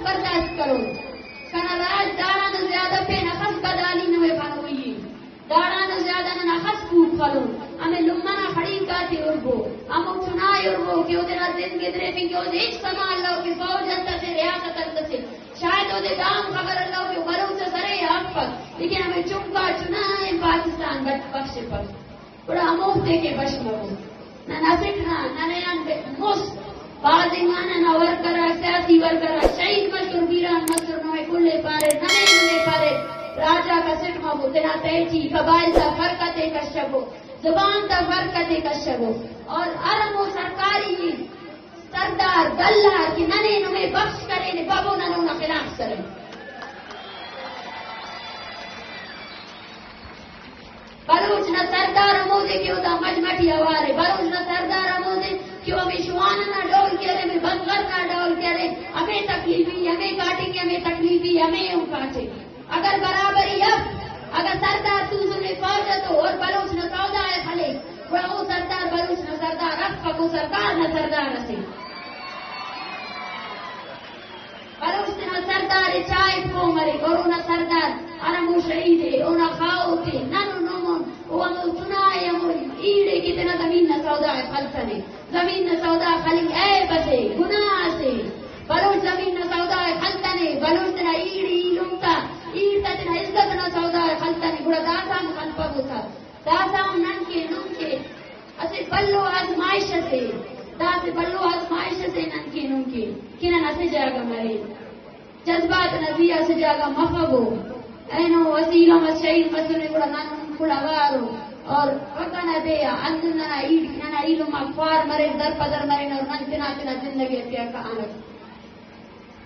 برداشت کرو۔ کنا راج داڑان زیادہ پہ نخس بدالی نوے بنوئی۔ داڑان زیادہ نن اخس کوک خلون۔ ہمے لمنا خڑینکاتے اربو۔ ہمو چنائے اربو کہ اودے نا زند گدریفنگ کہ اودے ہچ سما الو کہ فوج انت سے، ریاست انت سے۔ شاید اودے دام خبر الو کہ بلوچ سرے حق پک۔ لیکن ہمے چنکا چنائے پاکستان بٹ بخش پک۔ گڑا ہموفتے کہ بش مبو۔ نن اسٹ نا، ننے آن بے-، مست بازیں مانا نا ورکر آ، سیاسی ورکر آ، شہید مشتر، بیران مشتر، نمے کلے پارے، ننے نمے پارے، راجا کسٹ مبو، تینا تہٹی قبائل تا فرقتے کشبو، زبان تا فرقتے کشبو۔ اور ہر ہمو سرکاری سردار، دلار کہ ننے نمے بخش کرینے، ببو نن اونا خلاف سریں۔ بلوچ نا سردار ہمودے کہ اودا مجمع ٹی اوارے، بلوچ نا سردار ہمودے کہ او ہمے شوان نا ڈول کرے، ہمے بنگل نا ڈول کرے، ہمے تکلیفی، ہمے کاٹنگ، ہمے تکلیفی، ہمے ہم کاٹے۔ اگر برابری اف، اگر سردار توسنے فوج تو اور بلوچ نا سودا ء خلے، گڑا او سردار بلوچ نا سردار اف، او سرکار نا سردار اسے۔ بلوچ تینا سردار ء چائک پو مریک، اور اونا سردار ہر ہمو شہید ء، اونا خاہوت ء، نن و نمن، او ہمو چنائے ہمو ایڑے کہ تینا زمین نا سودا ء خلتنے۔ زمین نا سودا خلنگ عیب اسے، گناہ اسے۔ بلوچ زمین نا سودا ء خلتنے، بلوچ تینا ایڑ ایلم تا، ایڑ تا تینا عزت نا سودا ء خلتنے، گڑا داسا ہم خلپبو تا۔ داسا ہم نن کہ نن کہ اسہ بھلو آزمائش اسے، داسہ بھلو آزمائش اسے نن کہ نن کہ، کہ نن اسہ جاگہ مرین۔ جذبات نا زی اسہ جاگہ مفبو۔ اینو اسہ ایلم اس شہید مسنے گڑا نن ہم کل اوارو۔ اور وطن ء دے آ ہندن ننا ایڑ، ننا ایلم آک خوار مرین، در پدر مرین اور نن تینا تینا زندگی ء تیا کہانک۔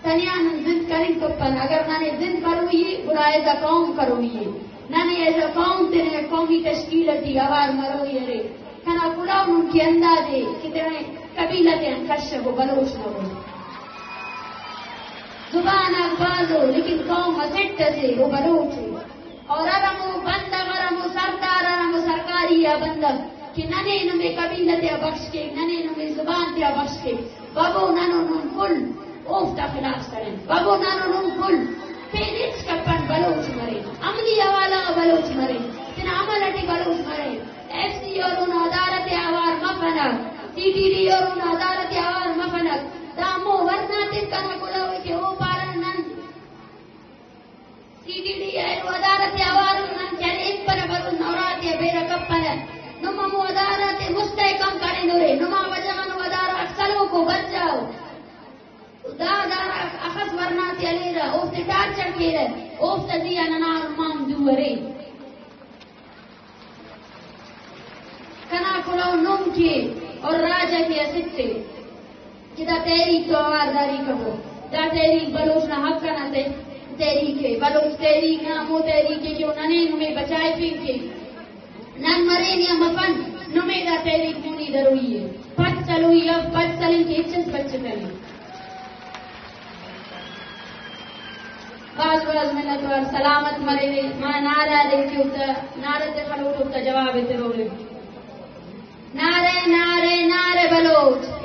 تنیا نن زند کننگ کپن، اگر ننے زند کروئی ء، گڑا ایز ا قوم کروئی ء۔ ننے ایز ا قوم تینے قومی تشکیل اٹی اوار مروئی ارے۔ کنا کلہو نن کہ اندازے کہ تینے قبیلہ تیان کشبو، بلوچ نبو۔ زبان آک بھازو، لیکن قوم اسٹ اسے، او بلوچ ء۔ اور ہر ہمو بندغ، ہر ہمو سردار، ہر ہمو سرکاری آ بندغ کہ ننے نمے قبیلہ تیا بخش کیک، ننے نمے زبان تیا بخش کیک، ببو نن و نم کل اوفتا خلاف سرین، ببو نن و نم کل پین ہچ کپن بلوچ مرین، عملی حوالہ غا بلوچ مرین، تینا عمل اٹی بلوچ مرین۔ ایف سی اور اونا ادارہ تیا اوار مفنگ، سی ٹی ڈی اور اونا ادارہ تیا اوار مفنگ۔ دا ہمو ورنا تیک کنا کلہو ء کہ او پارہ نن سی ٹی ڈی اینو ادارہ تے اوارو، نن چرینپنہ بلوچ نورات یا بیرہ کپنہ۔ نم ہمو ادارہ تے مستحکم کننورے، نما وجہ غان او ادارہ اٹ سلوکو برجاؤ۔ دا ادارہ اخس ورنا تے ہلیرہ، اوفتے ٹارچر کیرہ، اوفتا زی آ ننا ارمان دو ارے۔ کنا کلہو نم کے اور راج ء کے اسٹ ء کہ دا تحریک تو اوار داری کبو۔ دا تحریک بلوچ نا حق انا تح-، تحریک ء۔ بلوچ تحریک نا ہمو تحریک ء کہ او ننے نمے بچائفنگ کے۔ نن مرین یا مفن، نمے دا تحریک مونی دروئی ء۔ پد سلوئی اف، پد سلنگ کے ہچ اس بچتنے۔ باز باز منت وار، سلامت مرینے۔ ما نعرہ دے کہ اوتا نعرہ تے خلوٹ اوتا جواب تے رورے۔ نعرہ، نعرہ، نعرہ بلوچ۔